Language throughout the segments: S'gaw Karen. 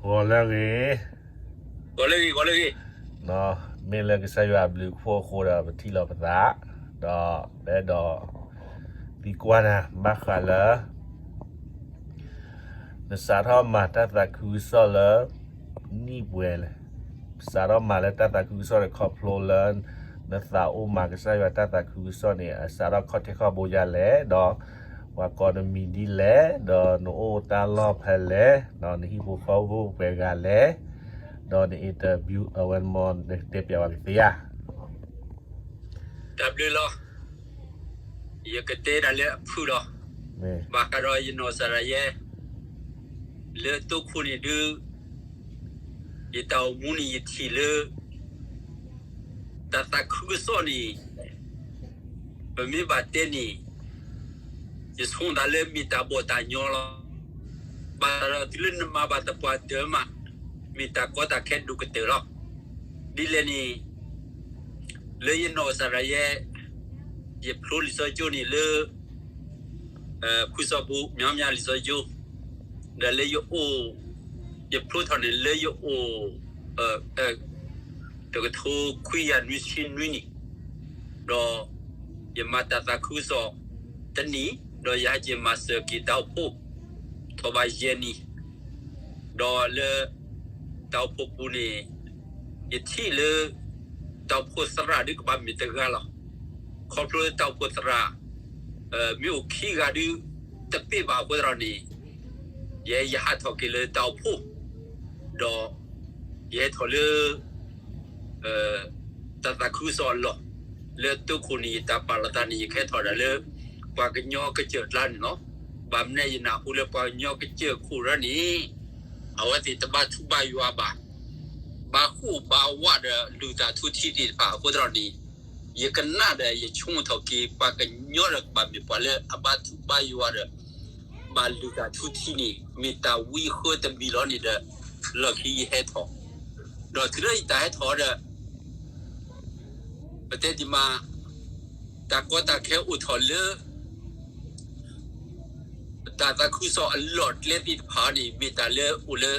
ဂီၤလၢအဂ့ၤ, ဂီၤလၢအဂ့ၤ, ဂီၤလၢအဂ့ၤ, မ့ၢ်လၢကစၢ်ယွၤအဘျုးအဖှိၣ်အဃိဒီး ပထံၣ်လိာ်ပသး, ဒီးပအဲၣ်ဒိးသံကွၢ်နၤ ဘၣ်ဃးလၢ နစးထီၣ်မၤတၢ်သးခုကစီၣ်လၢ နံၣ်ပှဲၤလဲၣ်, စးထီၣ်မၤလၢတၢ်သးခုကစီၣ်ဒီး ခီဖျိလၢ နသးအိၣ်မၤကစၢ်ယွၤတၢ်သးခုကစီၣ်န့ၣ် အစးထီၣ်ခီၣ်ထံးခီၣ်ဘိဒ်လဲၣ်, ဒီးပှၤကိးနမံၤဒ်လဲၣ်, ဒီးနအိၣ်တၢ်လီၢ်ဖဲလဲၣ်, ဒီးနဟံၣ်ဖိဃီဖိပှဲၤဂၤလဲၣ်, ဒီးန interview အဝဲမ့ၢ်နကတဲပျးဝဲကသ့ဧါ. တၢ်ဘျုးလီၤ. ယကတဲဒၣ်လၢအဖုၣ်လီၤ. ဘၣ်ဃးဒီးယနီၢ်စၤရၤယဲ လၢတိခိၣ်န့ၣ်ဒုး ယတၢ်အိၣ်မူန့ၣ်ယထံၣ်လၢ တၢ်သးခုကစီၣ်န့ၣ် ပမ့ၢ်ဘၣ်တဲန့ၣ် ယဆိသးလၢမ့ၢ်တၢ်ဘီၣ်တၢ်ညီလီၤ. ဘၣ်ဆၣ်ဒီးတုၤလၢနမၤဘၣ်သပှၢ်တၢၢ်မး မ့ၢ်တၢ်ကီတၢ်ခဲဒိၣ်ကတၢၢ်လီၤ. ဒ်လဲၣ်န့ၣ် လၢယနီၢ်စၤရၤယဲ ယဖျိလံာ်စီဆှံကၠိန့ၣ်လၢ ဖုစီၤပူၤ မၠီမၠီလံာ်စီဆှံကၠိ, ဒီးလၢယအိၣ် ယဖျိထီၣ်န့ၣ်လၢယအိၣ် တကထိခွံကယၤနွံဆံနွံနံၣ်, ဒီးယမၤတၢ်သးခုကစီၣ်တနံၣ်, ဒီးယဟဲက့ၤမၤစၢၤက့ၤတၢ်အိၣ်ဖှိၣ် ထီၣ်ဘးယဲၢ်နံၣ်, ဒီးလၢတၢ်အိၣ်ဖှိၣ်ပူၤန့ၣ် ယထံၣ်လၢ တၢ်အိၣ်ဖှိၣ်သရၣ်ဒုးကဘၣ်မ့ၢ်တဂၤလီၤ. ခီဖျိလၢတၢ်အိၣ်ဖှိၣ်သရၣ် မ့ၢ်အိၣ်ခံဂၤဒုး တပ့ၢ်ဘၣ်အဃိသတးန့ၣ် ယဲယဟးထီၣ်က့ၤလၢတၢ်အိၣ်ဖှိၣ်, ဒီးယဟဲထီၣ်လၢ တၢ်သးခုကစီၣ်အလီၢ်, လၢတိခိၣ်န့ၣ် ယတၢ်ပာ်လီၤသးန့ၣ် ယကဟဲထီၣ်ဒၣ်လၢ ပှၤကညီကစၢၢ်ကျါန့ၣ်လီၤ. ဘၣ်မနုၤယနၢ်ဟူလၢပှၤကညီကစၢၢ်ခိၣ်ရၢန့ၣ် အဝဲသ့ၣ်တဘါထုဘါယွၤဘၣ်, ဘၣ်ဃိၣ်ဘၣ်ဝးဒီးလုၢ်တၢ်ထူထံသ့ၣ်တဖၣ်အဃိသတးန့ၣ် ယကနၣ်ဒီးယဆိကမိၣ်ထီၣ်က့ၤ ပှၤကညီဒီးကဘၣ်မ့ၢ်ပှၤလၢအဘါထုဘါယွၤဒီး ဘၣ်လုၢ်တၢ်ထူထံန့ၣ် မ့ၢ်တၢ်ဝံဃၢတမံၤလီၤန့ၣ်ဒီး လီၢ်ခံယဟဲထီၣ်, ဒီးတုၤလၢယတၢ်ဟဲထီၣ်ဒီး ပတဲဒ်မး တၢ်ကီတၢ်ခဲအိၣ်ထီၣ်လၢ တၢ်သးခုကစီၣ်အလီၢ်ကျဲသ့ၣ်တဖၣ်န့ၣ် မ့ၢ်တၢ်လၢအိၣ်လၢ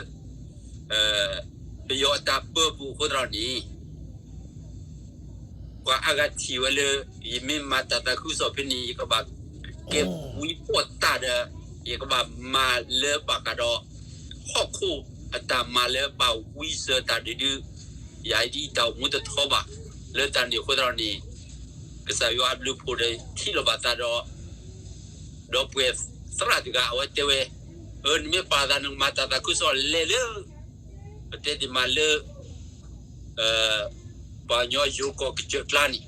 ပယီၤအတၢ်ပၢပူၤအဃိသတးန့ၣ် ပှၤအါဂၤထံၣ်ဝဲလၢ ယမ့ၢ်မၤတၢ်သးခုကစီၣ်ဖဲန့ၣ် ယကဘၣ်ကဲဝံပီၣ်တၢ်ဒီး ယကဘၣ်မၤလၢဘၣ်ဃးဒီး ဟီၣ်ခိၣ်အတၢ်မၤလၢဘၣ်ဝံစၢၤတၢ်ဒုးဒုး ယၤဒ်တၢ်အိၣ်မူတထီဘၣ်. လၢတၢ်န့ၣ်အဃိသတးန့ၣ် ကစၢ်ယွၤအဘျုးအဖှိၣ်ဒီးထံၣ်လိာ်ဘၣ်သးဒီး ဒီပုၢ်ဝဲၢ်သရၣ်တဂၤ အဝဲတဲဝဲ, အၢ နမ့ၢ်ပာ်သး နကမၤတၢ်သးခုကစီၣ်လဲၤလၢ ပတဲဒ်မးလၢ ပှၤကညီယိၤကီၢ်ကစၢၢ်ကျါန့ၣ်,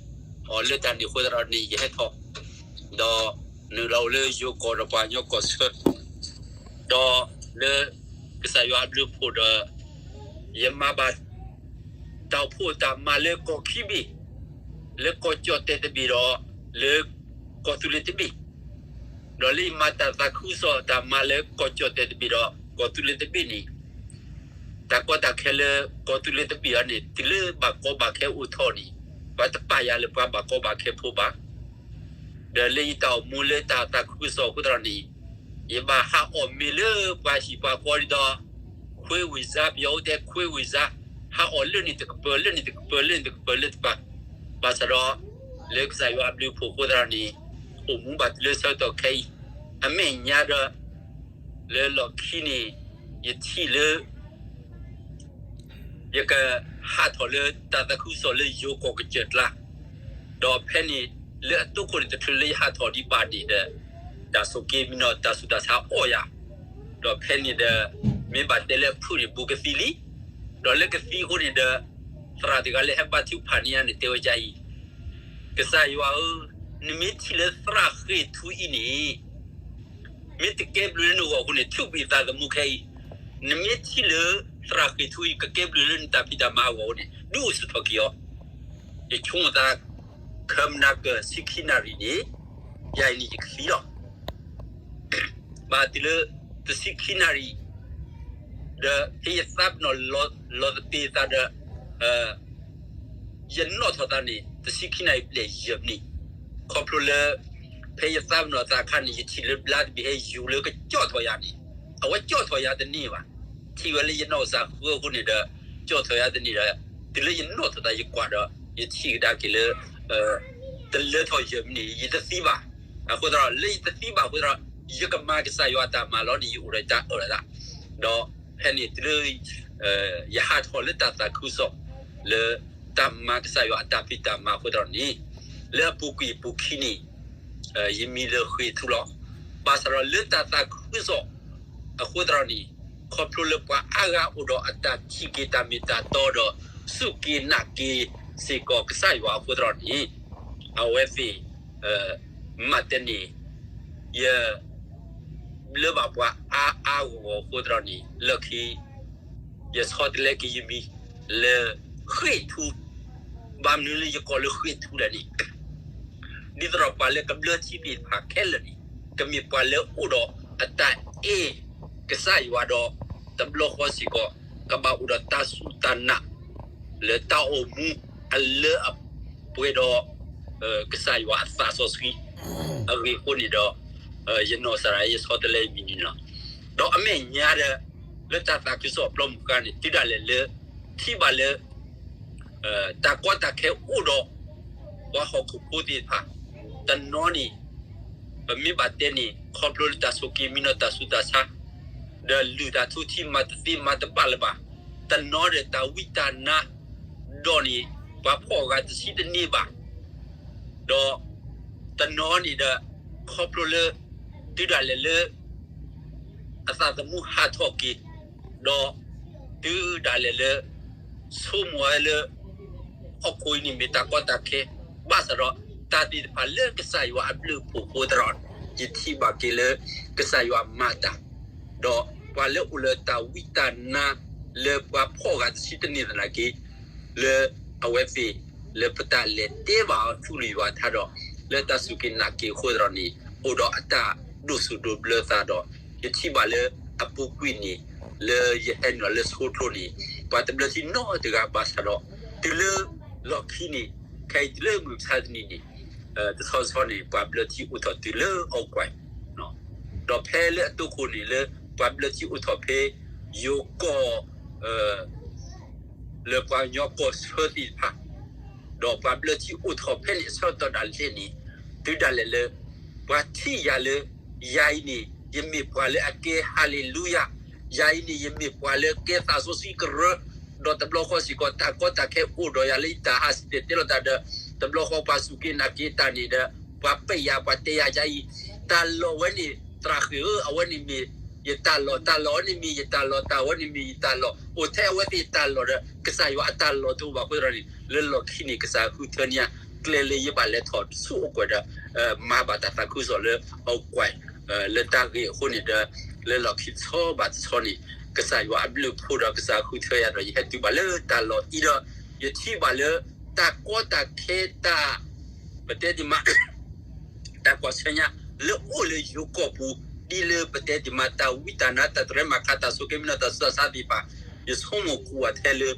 အီၤလၢတၢ်န့ၣ်အဃိသတးန့ၣ် ယဟဲထီၣ် ဒီးနုာ်လီၤအိၣ်လၢယိၤကီၢ်ဒီးပှၤကညီကီၢ်ဆၢ, ဒီးလၢကစၢ်ယွၤအဘျုးအဖှိၣ်ဒီး ယမၤဘၣ် တၢ်အိၣ်ဖှိၣ်တၢ်မၤလၢကီၢ်ခံဘ့ၣ်, လၢကီၢ်ကၠီၣ်တဲာ်တဘ့ၣ်ဒီး လၢကီၢ်သူလ့ၤတဘ့ၣ်, ဒီးလၢယမၤတၢ်သးခုကစီၣ်တၢ်မၤလၢကီၢ်ကၠီၣ်တဲာ်တဘ့ၣ်ဒီးကီၢ်သူလ့ၤတဘ့ၣ်န့ၣ် တၢ်ကီတၢ်ခဲလၢကီၢ်သူလ့ၤတဘ့ၣ်အံၤန့ၣ် တုၤလၢဘၣ်ကီဘၣ်ခဲအိၣ်ထီၣ်န့ၣ် ပှၤတပာ်ယၤလၢပှၤဘၣ်ကီဘၣ်ခဲဖိဘၣ်. ဒီးလၢယတၢ်အိၣ်မူလၢတၢ်သးခုကစီၣ်အဃိသတးန့ၣ် ယဘၣ်ဟးအီၣ်မ့ၤလၢပှၤဟံၣ်ပှၤဃီဒ်သိး ခွဲဝေဇာ, ပယီၤအူတဲခွဲဝေဇာ, ဟးအီၣ်လၢန့ၣ်တကပၤ လၢန့ၣ်တကပၤ လၢန့ၣ်တကပၤ လၢတကပၤ, ဘၣ်ဆၣ်ဒီး လၢကစၢ်ယွၤအဘျုးအဖှိၣ်အဃိသတးန့ၣ် အိၣ်မူဘၣ်တုၤလၢဆၢကတီၢ်ခဲအံၤ, အမဲာ်ညါဒီး လၢလီၢ်ခံန့ၣ် ယထံၣ်လၢ ယကဟးထီၣ်လၢတၢ်သးခုကစီၣ်လၢယိၤကီၢ်ကစၢၢ်ကျါ, ဒီးဖဲန့ၣ် လၢအတိခိၣ်န့ၣ်တချုးလၢယဟးထီၣ်ဒံးဘၣ်န့ၣ်ဒီး တၢ်ဆိးက့မံနီၤ တၢ်ဆူးတၢ်ဆါအီၣ်ယၤ, ဒီးဖဲန့ၣ်ဒီး မ့ၢ်ဘၣ်တဲလၢအဖုၣ်န့ၣ် ဘူးကသံလံ, ဒီးလၢကသံအဃိန့ၣ်ဒီး သရၣ်တဂၤလၢဟဲဘါထုကဖၣ်န့ၢ်ယၤန့ၣ် တဲဝဲဒ်အံၤ, ကစၢ်ယွၤဧၢ, နမ့ၢ်ထံၣ်လၢသရၣ်ဃ့ၢ်ထူအံၤန့ၣ် မ့ၢ်တကဲဘျုးလၢနဂီၢ်အဃိန့ၣ် ထုးကွံာ်သးသမူခဲအံၤ, နမ့ၢ်ထံၣ်လၢသရၣ်ဃ့ၢ်ထူအံၤ ကကဲဘျုးလၢနတၢ်ဖံးတၢ်မၤအဂီၢ်အဃိန့ၣ် ဒုးအိၣ်ဆူၣ်ထီၣ်က့ၤအီၤ, ယဆိကမိၣ်သး ခၢမနၤကၢၢ်ဆံခံနၣ်ရံၣ်န့ၣ် ယၤအံၤန့ၣ်ယကသံလီၤ. ဘၣ်တုၤလၢ တဆံခံနၣ်ရံၣ် ဒီးဖဲယသးပ့ၤနီၣ်လီၤသပ့ၤသးဒီး ယနီၣ်ထီၣ်သးန့ၣ် တဆံခံနၣ်ရံၣ်ဘျဲၣ်ယဲၢ်မံးနံး, ခီဖျိလၢ ဖဲယသးပ့ၤနီၣ်သးအခါန့ၣ် ယထံၣ်လၢဘျါတဘ့ၣ်ဟဲယူၤလၢကကၠီၣ်ထီၣ်ယၤန့ၣ် အဝဲကၠီၣ်ထီၣ်ယၤတန့ၢ်ဘၣ်. ထံၣ်ဝဲလၢယနီၢ်ကစၢ်ဃၢအဃိန့ၣ်ဒီး ကၠီၣ်ထီၣ်ယၤတန့ၢ်ဒီး တုၤလၢယနီၢ်ထီၣ်သးယကွၢ်ဒီး ယထံၣ်ကဒါက့ၤလၢ တလၢထီၣ်ယဲၢ်မံးနံး ယတသံဘၣ်. အဃိသတးဒီး လၢယတသံဘၣ်အဃိသတးဒီး ယကမၤကစၢ်ယွၤအတၢ်မၤလီၤန့ၣ် ယအိၣ်ဒီးတၢ်အၢၣ်လီၤသး ဒီးဖဲန့ၣ်တုၤလၢ ယဟးထီၣ်လၢတၢ်သးခုကစီၣ် လၢတၢ်မၤကစၢ်ယွၤအတၢ်ဖံးတၢ်မၤအဃိသတးန့ၣ် လၢအပူၤကွံာ်အပူၤခံန့ၣ် ယမံၤလၢဃ့ၢ်ထူလီၤ. ဘၣ်ဆၣ်ဒီးလၢတၢ်သးခုကစီၣ်အဃိသတးန့ၣ် ခီဖျိလၢပှၤအါဂၤအိၣ်ဒီးအတၢ်ထံၣ်က့ၤတၢ်မ့ၢ်တၢ်တီဒီး စူၢ်က့ၤနာ်က့ၤစ့ၢ်ကီးကစၢ်ယွၤအဃိသတးန့ၣ် အဝဲသ့ၣ် မၤတန့ၢ် ယ ဘျၢဘၣ်ပှၤအါအါဂီၢ်ဂီၢ်အဃိသတးန့ၣ် လၢခံ ယဆီတလဲက့ၤယမံၤလၢဃ့ၢ်ထူ, ဘၣ်မနုၤလၢယကိးလၢဃ့ၢ်ထူလဲၣ်န့ၣ် ဒ်သိးဒီးပှၤလၢကဘျၢထံသ့ၣ်တဖၣ်ခဲလၢာ်န့ၣ် ကမ့ၢ်ပှၤလၢအိၣ်ဒီးအတၢ်အဲၣ်ကစၢ်ယွၤဒီး တဘျီဃီစ့ၢ်ကီး ကဘၣ်အိၣ်ဒီးတၢ်စူၢ်တၢ်နာ် လၢတၢ်အိၣ်မူအလၢအပှဲၤဒီး ကစၢ်ယွၤအသးစီဆှံ အဂ့ၢ်အဃိန့ၣ်ဒီး ယနီၢ်ကစၢ်ဒၣ်ယဲ ယဆီတလဲယမံၤန့ၣ်လီၤ. ဒီးအမဲာ်ညါဒီး လၢတၢ်သးခုကစီၣ်အပျီမုၢ်ဃါန့ၣ် တုၤဒၣ်လဲာ်လၢ ထံၣ်ဘၣ်လၢ တၢ်ကီတၢ်ခဲအိၣ်ဒီး ပှၤဟီၣ်ခိၣ်ဖိသ့ၣ်တဖၣ် တနီၤန့ၣ် ပမ့ၢ်ဘၣ်တဲန့ၣ် ခီဖျိလၢတၢ်ဆိၣ်က့ၤမံနီၤတၢ်ဆူးတၢ်ဆါ ဒီးလုၢ်တၢ်ထူထံမၤတသ့မၤတဘၣ်လၢၤဘၣ်, တနီၤဒီးတၢ်ဝံတၢ်နါ ဒီးန့ၣ် ပှၤဖီၣ်အဂၤတဆံတန့ၢ်ဘၣ်, ဒီး တနီၤန့ၣ်ဒီး ခီဖျိလၢ တုၤဒၣ်လဲာ်လၢ အသးသမူဟးထီၣ်က့ၤ, ဒီး တုၤဒၣ်လဲာ်လၢ ဆိကမိၣ်ဝဲလၢ ဟီၣ်ခိၣ်အံၤန့ၣ်မ့ၢ်တၢ်ကီတၢ်ခဲ, ဘၣ်ဆၣ်ဒီး တၢ်သ့ၣ်တဖၣ်လၢကစၢ်ယွၤအဘျုးအဖှိၣ်အဃိသတးဒီး ယထံၣ်ဘၣ်က့ၤလၢ ကစၢ်ယွၤမၤတၢ်, ဒီးပှၤလၢအိၣ်လၢတၢ်ဝံတၢ်နါ လၢပှၤဖီၣ်အဂၤတဆံတန့ၢ်သနာ်က့ လၢအဝဲသ့ၣ် လၢပတၢ်လဲၤတဲဘၣ်အီၤဆူလၢယွၤထါဒီး လၢတၢ်စူၢ်က့ၤနာ်က့ၤအဃိသတးန့ၣ် အိၣ်ဒီးအတၢ်ဒိၣ်စိဒိၣ်ဘျၢသးဒီး ယထံၣ်ဘၣ်လၢအပူၤကွံာ်န့ၣ် လၢယဟဲနုာ်လီၤလၢဆိကျိန့ၣ် ပှၤတဘျၢထံနီတဂၤဘၣ်ဆၣ်ဒီး တုၤလၢလီၢ်ခံန့ၣ် ခဲအံၤတုၤလၢမုၢ်မဆါတနံၤန့ၣ် တဆီဆီန့ၣ် ပှၤဘျၢထံအိၣ်ထီၣ်တုၤလၢအီကွဲး ဒီးဖဲလၢအတိခိၣ်န့ၣ်လၢ ပှၤဘျၢထံအိၣ်ထီၣ်ဖဲ ယိၤကီၢ် လၢပှၤကညီကီၢ်ဆၢသ့ၣ်တဖၣ်, ဒီးပှၤဘျၢထံအိၣ်ထီၣ်ဖဲန့ၣ်အဆၢကတီၢ်ဒၣ်လဲာ်န့ၣ် တုၤဒၣ်လဲာ်လၢ ပှၤထံၣ်ယၤလၢ ယၤအံၤန့ၣ် ယမ့ၢ်ပှၤလၢအကဲဟၤလ့လူယၤ, ယၤအံၤန့ၣ် ယမ့ၢ်ပှၤလၢကဲသးစီဆှံကရၢ, ဒီးတဘျီဃီစ့ၢ်ကီး တၢ်ကီတၢ်ခဲအိၣ်ဒီးယၤလၢယတၢ်ဟးဆှဲးတဲာ်တဲလီၤတၢ်ဒီး တဘျီဃီပှၤစူၢ်က့ၤနာ်က့ၤတၢ်န့ၣ်ဒီး ပှၤပဲာ်ယၤ ပှၤတဲယၤယၤအံၤ, တၢ်လီၢ်ဝဲန့ၣ် သရၣ်ဃ့ၢ်ဧၢ, အဝဲန့ၣ်မ့ၢ်ယတၢ်လီၢ်, တၢ်လီၢ်ဝဲန့ၣ်မ့ၢ်ယတၢ်လီၢ်, တၢ်ဝဲန့ၣ်မ့ၢ်ယတၢ်လီၢ်, အိၣ်ထဲအဝဲသ့ၣ်တၢ်လီၢ်ဒီး ကစၢ်ယွၤအတၢ်လီၢ်တအိၣ်ဘၣ်အဃိသတးန့ၣ် လၢလီၢ်ခံန့ၣ် ကစၢ်ဃုထၢန့ၢ်ယၤ ကျဲလၢယဘၣ်လဲၤထီၣ်ဆူအီကွဲးဒီး မၤဘၣ်တၢ်သးခုကစီၣ်လၢအီကွဲး လၢတၢ်ဂ့ၢ်အဃိန့ၣ်ဒီး လၢလီၢ်ခံတဆီဘၣ်တဆီန့ၣ် ကစၢ်ယွၤအဘျုးအဖှိၣ်ဒီးကစၢ်ဃုထၢယၤဒီး ယဟဲတုၤဘၣ်လၢတၢ်လီၢ်အံၤဒီး ယထံၣ်ဘၣ်လၢ တၢ်ကီတၢ်ခဲတၢ် ပတဲဒ်မး တၢ်ကွၢ်ဆၢညါ လၢအိၣ်လၢယိၤကီၢ်ပူၤ ဒ်လၢပတဲဒ်မး တၢ်ဝံတၢ်နါ တၢ်တြဲၤမၤခါ တၢ်ဆိၣ်က့ၤမံနီၤတၢ်ဆူးတၢ်ဆါသ့ၣ်တဖၣ် ယဆိကမိၣ်ကွၢ်ထဲလၢ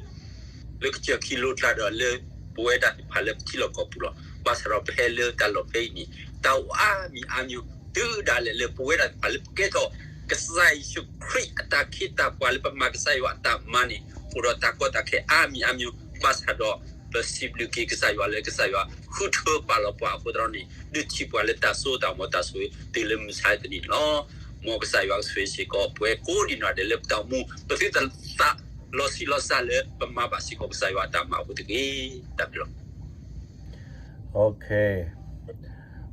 လၢကစၢၢ်ခံလိကျါဒီးလၢ ပဝဲဒၣ်သ့ၣ်တဖၣ်လၢပထံလီၢ်ကီၢ်ပူၤလီၤ. ဘၣ်ဆၣ်ဒီးပဟဲလၢတၢ်လီၢ်ဖဲအံၤန့ၣ် တၢ်အိၣ်အါမံၤအါမံၤ တုၤဒၣ်လဲာ်လၢပဝဲဒၣ်သ့ၣ်တဖၣ်လၢပကဲထီၣ် ကစၢ်ယ့ၣ်ၡူးခရံာ်အတၢ်ခ့တၢ်ပှၤလၢပမၤကစၢ်ယွၤအတၢ်မၤန့ၣ် အိၣ်ဒီးတၢ်ကီတၢ်ခဲအါမံၤအါမံၤ ဘၣ်ဆၣ်ဒီး ပစံးဘျုးက့ၤကစၢ်ယွၤလၢကစၢ်ယွၤဃုထၢပာ်လီၤပှၤအဃိသတးန့ၣ် ဒုးထံၣ်ပှၤလၢတၢ်စိတၢ်ကမီၤတၢ်ဆိၣ်ဂ့ၤ တုၤလၢမုၢ်ဆါတနံၤန့ၣ်လီၤ. မ်ကစၢ်ယွၤကဆိၣ်ဂ့ၤစ့ၢ်ကီး ပဝဲကိးဒံးနီၢ်ဒဲးလၢပတၢ်အိၣ်မူ ပသုတသးလီၤဆံးလီၤစှၤလၢပမၤဘၣ်စ့ၢ်ကီးကစၢ်ယွၤအတၢ်မၤအပူၤတက့ၢ်. တၢ်ဘျုးလီၤ.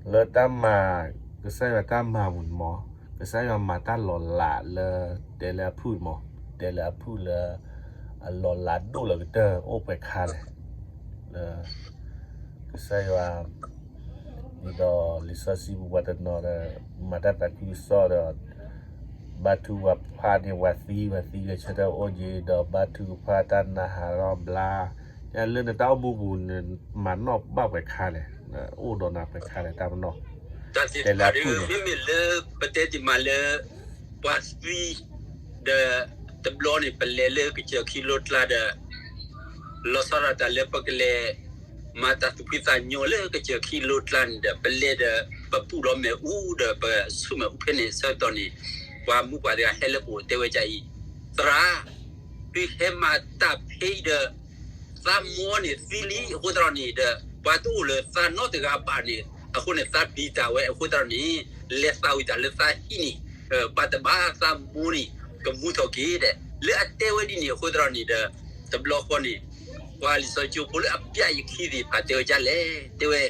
လၢတၢ်မၤ ကစၢ်ယွၤတၢ်မၤပူၤန့ၣ်မး ကစၢ်ယွၤမၤတၢ်လီၤလးလၢ တဲလၢအဖုၣ်န့ၣ်မး တဲလၢအဖုၣ်လၢ အလီၤလးဒိၣ်လၢကတၢၢ်အိၣ်ပှဲၤခါလဲၣ် လၢ ကစၢ်ယွၤ ဒ်သိးလံာ်စီဆှံပူၤပှၤတနီၤဒီး မၤတၢ်သးခုကစီၣ်ဒီး ဘါထုကဖၣ်န့ၣ် ပှၤသံပှၤသံဂဲၤဆၢထၢၣ်အိၣ်က့ၤဒီး ဘါထုကဖၣ်တၢ်နါဟးထီၣ်ဘျါ လၢနတၢ်အိၣ်မူပူၤန့ၣ် မၤနီၣ်ဘၣ်ပှဲၤခါလဲၣ် အိၣ်ဒီးနၤပှဲၤခါလဲၣ် တၢ်ပနီၣ် တဲလၢအဖုၣ်န့ၣ် မ့မ့ၢ်လၢပတဲတ့ၢ်မးလၢ ပှၤသံ ဒီး တဘျီန့ၣ် ပလဲၤလၢကစၢၢ်ခံလိကျါဒီး လီၤဆီဒၣ်တၢ်လၢပကလဲၤ မၤတၢ်သူၣ်ဖှံသးညီလၢကစၢၢ်ခံလိကျါန့ၣ်ဒီး ပလဲၤဒီး ပပူၣ်လီၤမ့ၣ်အူဒီး ပဆူၣ်မ့ၣ်အူဖဲန့ၣ်အဆၢကတီၢ်န့ၣ် ပှၤမူပှၤတဂၤဟဲလၢပအိၣ်တဲဝဲဒ်အံၤ, သရၣ်, သုဟဲမၤတၢ်ဖဲအံၤဒီး သးမိၢ်န့ၣ်သံလံအဃိသတးန့ၣ်ဒီး ပှၤတအိၣ်လၢသးနီတဂၤဘၣ်န့ၣ် အဃိန့ၣ် သးပျံၤတၢ်ဝဲအဃိသတးန့ၣ် လဲၤသးဝံၣ်တၢ်လၢသးဟံၣ်န့ၣ် ဘၣ်တဘၣ်သးမိၢ်န့ၣ် ကမူထီၣ်က့ၤဒီး လၢအတဲဝဲဒ်န့ၣ်အဃိသတးန့ၣ်ဒီး တဘျီဃီန့ၣ် ပှၤလံာ်စီဆှံကၠိဖိလၢအပျဲယခံသ့ၣ်တဖၣ်တဲဝဲဒ်လဲၣ်, တဲဝဲ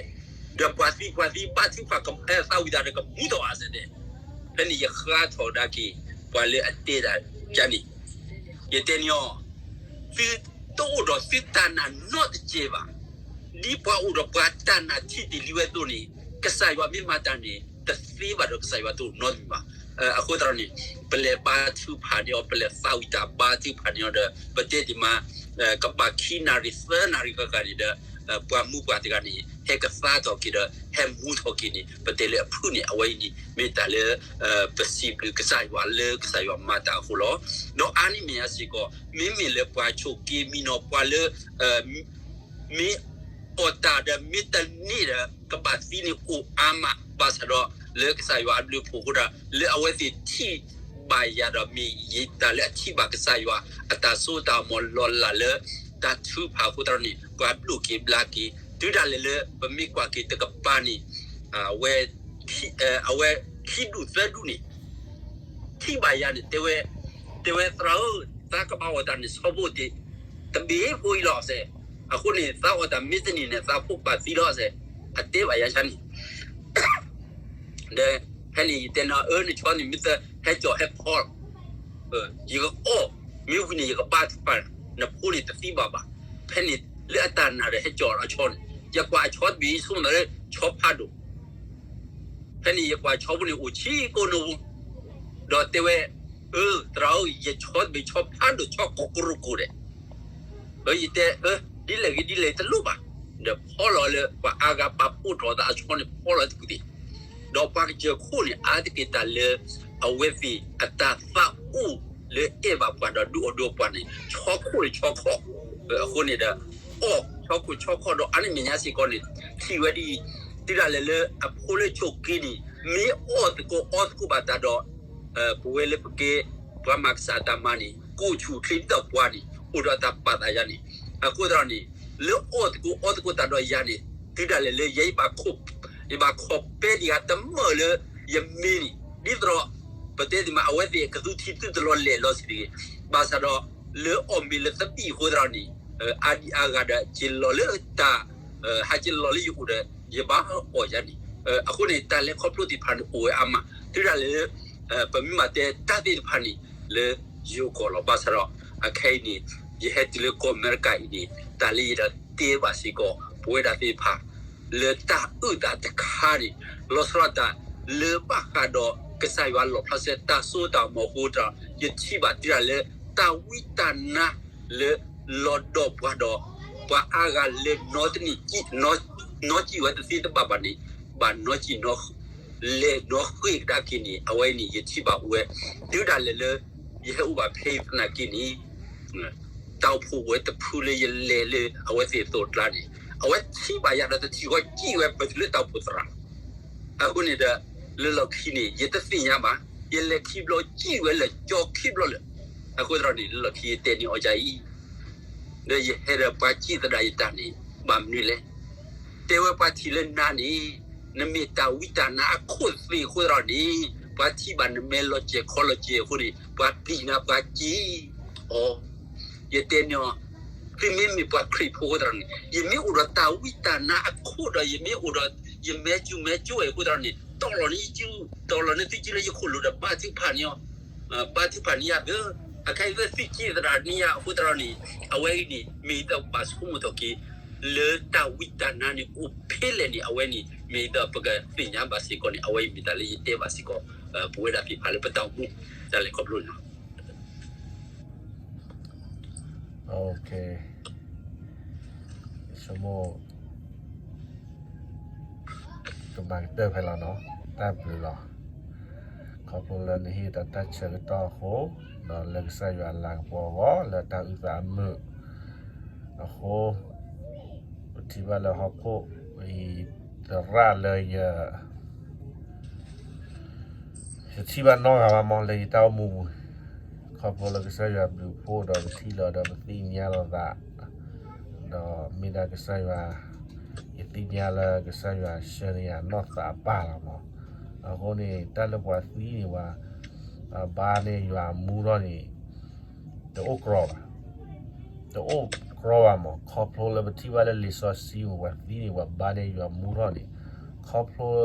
ဒီးပှၤသံ ပှၤသံဘါထုကဖၣ် သးဝံၣ်တၢ်ဒီးကမူထီၣ်ဧါစဲးဒဲး, ဖဲန့ၣ်ယဃါထီၣ်ကဒါက့ၤ ပှၤလၢအတဲဒၣ်ယၤန့ၣ်, ယတဲန့ၢ်အီၤ, သုတအိၣ်ဒီးသုတၢ်နာ်နီတစဲးဘၣ်. ဒ်ပှၤအိၣ်ဒီးပှၤတၢ်နာ်ထံၣ်တ့ၢ်လံဝဲအသိးန့ၣ် ကစၢ်ယွၤမ့ၢ်မၤတၢ်န့ၣ် တသ့ဘၣ်ဒီးကစၢ်ယွၤတအိၣ်နီတမံၤဘၣ်. အဃိသတးန့ၣ် ပလဲၤဘါထုကဖၣ်န့ၢ်အီၤ ပလဲၤသးဝံၣ်တၢ်ဘါထုကဖၣ်န့ၢ်အီၤဒီး ပတဲတ့ၢ်မး ကဘၣ်ခံနၣ်ရံၣ် သၢနၣ်ရံၣ်ဂၤဂၤန့ၣ်ဒီး ပှၤမူပှၤတဂၤန့ၣ် ဟဲကသါထီၣ်က့ၤဒီး ဟဲမူထီၣ်က့ၤန့ၣ် ပတဲလၢအဖုၣ်န့ၣ် အဝဲအံၤန့ၣ် မ့ၢ်တၢ်လၢ ပစံးဘျုးကစၢ်ယွၤလၢကစၢ်ယွၤမၤတၢ်အဃိလီၤ. ဒီးအါန့ၢ်မဲာ်ညါစ့ၢ်ကီး မ့မ့ၢ်လၢပှၤဆိးက့မံနီၤ ပှၤလၢ မ့ၢ်အီၣ်တၢ်ဒီးမ့ၢ်တန့ၢ်ဒီး ကဘၣ်သံန့ၣ်အိၣ်အါမး ဘၣ်ဆၣ်ဒီး လၢကစၢ်ယွၤအဘျုးအဖှိၣ်အဃိဒီး လၢအဝဲသ့ၣ်ထံၣ်ဘၣ်ယၤဒီး မ့ၢ်ယတၢ်လၢအထံၣ်ဘၣ်ကစၢ်ယွၤ အတၢ်စိတၢ်ကမီၤလီၤလးလၢ တၢ်ထုကဖၣ်အဃိသတးန့ၣ် ပှၤဘျုးက့ၤဘျါက့ၤ တုၤဒၣ်လဲာ်လၢ ပမ့ၢ်ကွၢ်က့ၤတကပၤန့ၣ် အဝဲ အဝဲခံဒူၣ်သၢဒူၣ်န့ၣ် ထံၣ်ဘၣ်ယၤန့ၣ် တဲဝဲ, တဲဝဲသရၣ်ဧၢ, သးကဘၣ်အီၣ်တၢ်န့ၣ် ဆီဖိတ့ၢ် တဘ့ၣ်ဖိအံၤလီၤစဲး, အဃိန့ၣ် သးအီၣ်တၢ်မ့ၢ်တန့ၢ်န့ၣ် သးဖိကဘၣ်သံလီၤစဲး, အတဲဘၣ်ယၤန့ၣ် ဒီးဖဲန့ၣ်ယတဲန့ၢ်အီၤ အၢ နဆီန့ၣ် မ့ၢ်သဟဲကၠီၣ်ဟဲဖီလီၤ, ယကအီၣ်, မ့ၢ်ဝံၤန့ၣ် ယကဘါထုကဖၣ်, နဖိန့ၣ်တသံဘၣ်ဘၣ်, ဖဲန့ၣ်လၢအတၢ်နာ်ဒီးဟဲကၠီၣ်အဆီန့ၣ် ယကွၢ်အဆီတဘ့ၣ် ဆိကမိၣ်လၢဆီဖးဒိၣ် ဖဲန့ၣ်ယကွၢ်ဆီဖိန့ၣ်အိၣ်ဆံကိးနူာ်, ဒီးတဲဝဲ, အၢ သရၣ်ဧၢ, ယဆီတဘ့ၣ်ဆီဖးဒိၣ်ဆီကိၢ်ကရူၢ်ကိၢ်ဒဲး, ဒီးယတဲ အၢ ဒ်လဲၣ်ဂ့ၤဒ်လဲၣ်တလိၣ်ဘၣ်, ဒီးဖီလီၤလၢပှၤအါဂၤပာ်ဖှိၣ်ထီၣ်သးအဆီန့ၣ် ဖီလီၤတကူၣ်သ့ၣ်, ဒီးပှၤကစၢၢ်ခိၣ်န့ၣ် အါတက့ၢ်တၢ်လၢ အဝဲသ့ၣ်အတၢ်သးအိၣ်လၢအဲၣ်ဘၣ်ပှၤဒီးဒုးအီၣ်ဒုးအီပှၤန့ၣ် ဆီခိၣ်န့ၣ်ဆီခီၣ်, အဃိန့ၣ်ဒီး အီၣ်ဆီခိၣ်ဆီခီၣ်ဒီးအါန့ၢ်မဲာ်ညါစ့ၢ်ကီးန့ၣ် ထံၣ်ဝဲဒ်အံၤ, တုၤဒၣ်လဲာ်လၢအဖိလၢဆိးက့န့ၣ် မ့ၢ်အီၣ်သကိးအီသကိးဘၣ်တၢ်ဒီး ပဝဲလၢပကဲ ပှၤမၤကစၢ်အတၢ်မၤန့ၣ် ကိးဆူၣ်ချ့ဒ်သိးပှၤန့ၣ် အိၣ်ဒီးတၢ်ပာ်သးယၤန့ၣ်, အဃိသတးန့ၣ် လၢအီၣ်သကိးအီသကိးတၢ်ဒီးယၤန့ၣ် တုၤဒၣ်လဲာ်လၢယဲ ယဘၣ်ခီၣ်ပဲတဂၤတမၢၢ်လၢယမ့ၢ်န့ၣ် ဒ်သိးဒီး ပတဲသ့မး အဝဲသ့ၣ်ကသူထံသူတလီၤလဲၣ်လီၤစ့ၢ်ကီး, ဘၣ်ဆၣ်ဒီး လၢအီၣ်မ့ၤလၢသဘံၣ်အဃိသတးန့ၣ် အါဒံအါဂၤဒီး က့ၤလီၤလၢတၢ် ဟးက့ၤလီၤလၢယအိၣ်ဒီး ယဘၣ်အီၣ်ယၤန့ၣ်, အဃိန့ၣ် တၢ်လဲၤခီဖျိသ့ၣ်တဖၣ်န့ၣ်အိၣ်ဝဲအါမး, တုၤဒၣ်လဲာ် ပမ့ၢ်မၤတဲတၢ်သ့ၣ်တဖၣ်န့ၣ် လၢယိၤကီၢ်လီၤ. ဘၣ်ဆၣ်ဒီး အခဲအံၤန့ၣ် ယဟဲတုၤလၢကီၢ်အမဲရကၤအံၤန့ၣ် တၢ်လၢယဒီးတဲဘၣ်စ့ၢ်ကီး ပဝဲဒၣ်သ့ၣ်တဖၣ် လၢတၢ်အုၣ်သးတခါန့ၣ် လီၤဆီဒၣ်တၢ်လၢဘၣ်ဃးဒီး ကစၢ်ယွၤလီၣ်ဖျါစ့ၢ်တၢ်စိတၢ်ကမီၤအဃိဒီး ယထံၣ်ဘၣ်တုၤဒၣ်လၢ တၢ်ဝံတၢ်နါလၢ လီၤဒီးပှၤဒီး ပှၤအါဂၤလဲၤနီတနံၣ် နီစံၣ်ဝဲတသ့တဘၣ်ဘၣ်န့ၣ် ဘၣ်နီစံၣ် လဲၤနီဃ့ၢ်ကဒါက့ၤန့ၣ် အဝဲအံၤန့ၣ် ယထံၣ်ဘၣ်အိၣ်ဝဲ တုၤဒၣ်လဲာ်လၢ ယဟဲအိၣ်ဘၣ်ဖဲအံၤသနာ်က့န့ၣ် တၢ်အိၣ်ဖှိၣ်ဝဲတဖုလၢယလဲၤလၢအဝဲသ့ၣ်အသိးအကျါန့ၣ် အဝဲထံၣ်ဘၣ်ယၤဒီးတထံၣ်ဃီကံၣ်ဝဲပတုၤလၢတၢ်အိၣ်ဖှိၣ်သရၣ် အဃိန့ၣ်ဒီး လၢလီၢ်ခံန့ၣ် ယတသ့ၣ်ညါဘၣ်, ယလဲၤခံဘျီကံၣ်ဝဲလၢာ်ကၠီခံဘျီလၢာ်, အဃိသတးန့ၣ် လၢလီၢ်ခံယတဲန့ၢ်အီၤဒ်အံၤ ဒီးယဟဲဒီးပှၤကံၣ်သဒၣ်ယတၢ်န့ၣ် ဘၣ်မနုၤလဲၣ်. တဲဝဲပှၤထံၣ်လၢနၤန့ၣ် နမ့ၢ်တၢ်ဝံတၢ်နါအခိၣ်သ့ၣ်အဃိသတးန့ၣ် ပှၤထံၣ်ဘၣ်နမဲာ်လီၤစဲၤခီလီၤစဲၤအဃိန့ၣ် ပှၤပျံၤနၤပှၤကံၣ်အီၤ ယတဲန့ၢ်အီၤ သုမ့မ့ၢ်ပှၤခရံာ်ဖိအဃိသတးန့ၣ် ယမ့ၢ်အိၣ်ဒီးတၢ်ဝံတၢ်နါအခိၣ်ဒီး ယမ့ၢ်အိၣ်ဒီး ယမဲာ်ကူမဲာ်ကူအဃိသတးန့ၣ် တီၢ်လီၤန့ၢ်ယစု တီၢ်လီၤန့ၢ်သုစုလၢယခိၣ်လိၤဒီးဘါထုကဖၣ်န့ၢ်အီၤ ဘါထုကဖၣ်န့ၢ်ယၤသ့ အခဲအံၤသုကံၣ်သရၣ်န့ၢ်ယၤအဃိသတးန့ၣ် အဝဲအံၤန့ၣ် မ့ၢ်ယတၢ်ဘၣ်ဆိကမိၣ်ထီၣ်က့ၤ လၢတၢ်ဝံတၢ်နါန့ၣ်အိၣ်ဖဲလဲၣ်န့ၣ် အဝဲန့ၣ် မ့ၢ်ယတၢ်ပကသ့ၣ်ညါဘၣ်စ့ၢ်ကီးန့ၣ် အဝဲအံၤမ့ၢ်တၢ်လၢယတဲဘၣ်စ့ၢ်ကီး ပဝဲဒၣ်သ့ၣ်တဖၣ်လၢပတၢ်အိၣ်မူ တၢ်လဲၤခီဖျိန့ၣ်လီၤ. ဆိကမိၣ် ကမၤကတၢၢ်ဖဲလီၤနီၤ, တၢ်ဘျုးလီၤ. ခီဖျိလၢနဟ့ၣ်ဒီးတၢ်ဆၢကတီၢ်အဃိ, ဒီးလၢကစၢ်ယွၤအလၤကပီၤအဂီၢ် လၢတၢ်အုၣ်သးအမုာ်အဃိ, ပထံၣ်ဘၣ်လၢဟီၣ်ခိၣ်အံၤ သရၣ်လၢယ ယထံၣ်ဘၣ်နီတဂၤဘၣ်မး လၢယတၢ်အိၣ်မူပူၤ, ခီဖျိလၢကစၢ်ယွၤဘျုးဖှိၣ်ဒီးပထံၣ်လီၤဒီးပသ့ၣ်ညါလီၤသး, ဒီးမ့ၢ်ဒၣ်ကစၢ်ယွၤ, ယသ့ၣ်ညါလၢကစၢ်ယွၤဆှၢန့ၢ်ယၤနီၢ်သးပၢ်လီၤမး. အဃိန့ၣ် တၢ်လၢပှၤသံန့ၣ်ပှၤ, ဘါန့ၢ်ယွၤမူထီၣ်န့ၣ်, တအိၣ်ကြီဘၣ် တအိၣ်ကြီဘၣ်မး. ခီဖျိလၢပထံၣ်ဘၣ်လၢလံာ်စီဆှံပူၤ ပှၤသံန့ၣ် ပှၤဘါန့ၢ်ယွၤမူထီၣ်န့ၣ်, ခီဖျိ,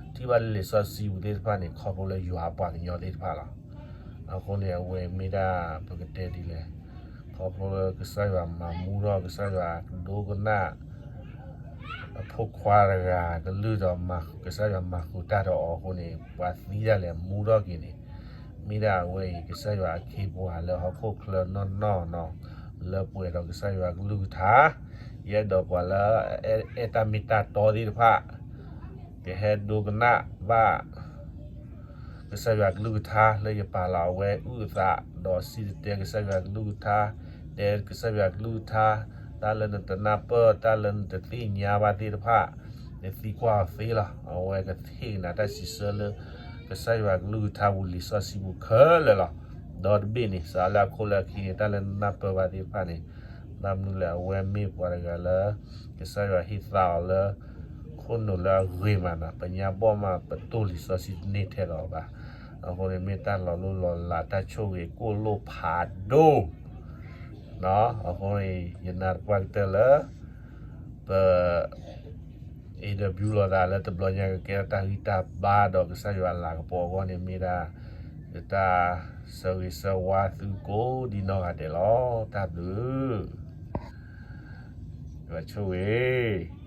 ထံၣ်ဘၣ်လၢလံာ်စီဆှံပူၤသ့ၣ်တဖၣ်န့ၣ် ခီဖျိလၢယွၤအပှၤကညီသ့ၣ်တဖၣ်လီၤ. အဃိန့ၣ် အဝဲမ့ၢ်ဒၣ်ပကတဲဒ်လဲၣ်, ခီဖျိလၢကစၢ်ယွၤမၤမူထီၣ် ကစၢ်ယွၤကဒိကနၣ် အဖိခွါတဂၤကလုၢ်ဒီး ကစၢ်ယွၤမၤဃုာ်တၢ်ဒီးအီၤအဃိန့ၣ် ပှၤသံဒၣ်လဲာ်မူထီၣ်က့ၤန့ၣ်, မ့ၢ်ဒၣ်အဝဲအံၤ ကစၢ်ယွၤအခ့အပှၤလၢဟီၣ်ခိၣ်ချၢနီၢ်နီၢ်နီၤ, လၢပှဲၤဒီးကစၢ်ယွၤကလုၢ်ကထါ, ယအဲၣ်ဒိးပှၤလၢ အဲၣ်တၢ်မ့ၢ်တၢ်တီသ့ၣ်တဖၣ် ကဟဲဒိကနၣ်ဘၣ် ကစၢ်ယွၤကလုၢ်ကထါလၢယပာ်လီၤ အဝဲအုၣ်အသး ဒီးစံၣ်တဲၤတဲကစၢ်ယွၤကလုၢ်ကထါ, တဲကစၢ်ယွၤကလုၢ်ကထါ, တၢ်လၢနတနၢ်ပၢၢ် တၢ်လၢနတသ့ၣ်ညါဘၣ်သ့ၣ်တဖၣ်, နသံကွၢ်အီၤသ့လီၤ. အဝဲကဟ့ၣ်က့ၤနၤတၢ်စံးဆၢလၢ ကစၢ်ယွၤကလုၢ်ကထါပူၤ လံာ်စီဆှံပူၤခဲလၢာ်လီၤ. ဒီတဘ့ၣ်န့ၣ် စးလၢအခိၣ်လၢအခံန့ၣ် တၢ်လၢနနၢ်ပၢၢ်ဘၣ်သ့ၣ်တဖၣ်န့ၣ်, ဘၣ်မနုၤလဲၣ် အဝဲမ့ၢ်ပှၤတဂၤလၢ ကစၢ်ယွၤဟ့ၣ်သါအီၤလၢ ခိၣ်နူာ်လၢအဂ့ၤမးနီၤ, ပညါဘီၣ်မး ပတိၢ်လံာ်စီဆှံတန့ၢ်ထဲလီၤဘၣ်. အဃိန့ၣ် မ့ၢ်တၢ်လီၤလိၢ်လီၤလးတၢ်ဆိၣ်ဂ့ၤကိၣ်လိၣ်ဖးဒိၣ် အဃိန့ၣ် ယနာ်သပှၢ်ကတၢၢ်လၢ ပ interview လိာ်သးလၢတဘျီညါကကဲထီၣ်တၢ်ဂံၢ်တၢ်ဘါဒီးကစၢ်ယွၤအလၤကပီၤအဂီၢ်န့ၣ် မ့ၢ်ဒၣ် ယတၢ်ဆၢဂ့ၤဆၢဝါသုကိးဒံနီၢ်ဂၤဒဲးလီၤ. တၢ်ဘျုး ယွၤဆိၣ်ဂ့ၤ